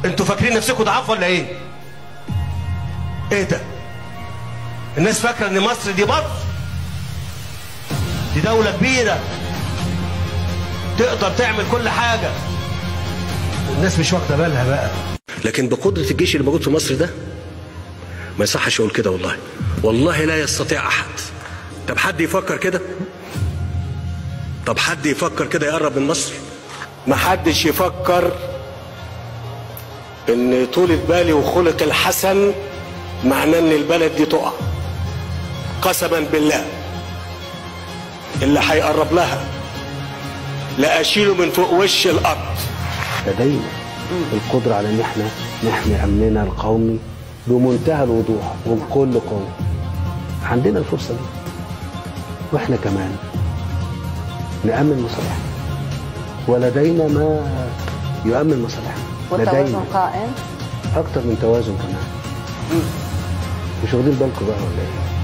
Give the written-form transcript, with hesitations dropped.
انتوا فاكرين نفسكم ضعاف ولا ايه؟ ايه ده؟ الناس فاكره ان مصر دي مصر، دي دولة كبيرة تقدر تعمل كل حاجة، والناس مش واخده بالها بقى. لكن بقدره الجيش اللي موجود في مصر ده ما يصحش اقول كده، والله والله لا يستطيع احد. طب حد يفكر كده؟ طب حد يفكر كده يقرب من مصر؟ ما حدش يفكر ان طولة بالي وخلق الحسن معناه ان البلد دي تقع. قسما بالله اللي هيقرب لها لا اشيله من فوق وش الارض. لدينا القدرة على ان احنا نحمي امننا القومي بمنتهى الوضوح وبكل قوة. عندنا الفرصة دي، واحنا كمان نأمن مصالحنا، ولدينا ما يؤمن مصالحنا. والتوازن قائم؟ أكتر من توازن كمان. مش واخدين بالكم بقى ولا إيه؟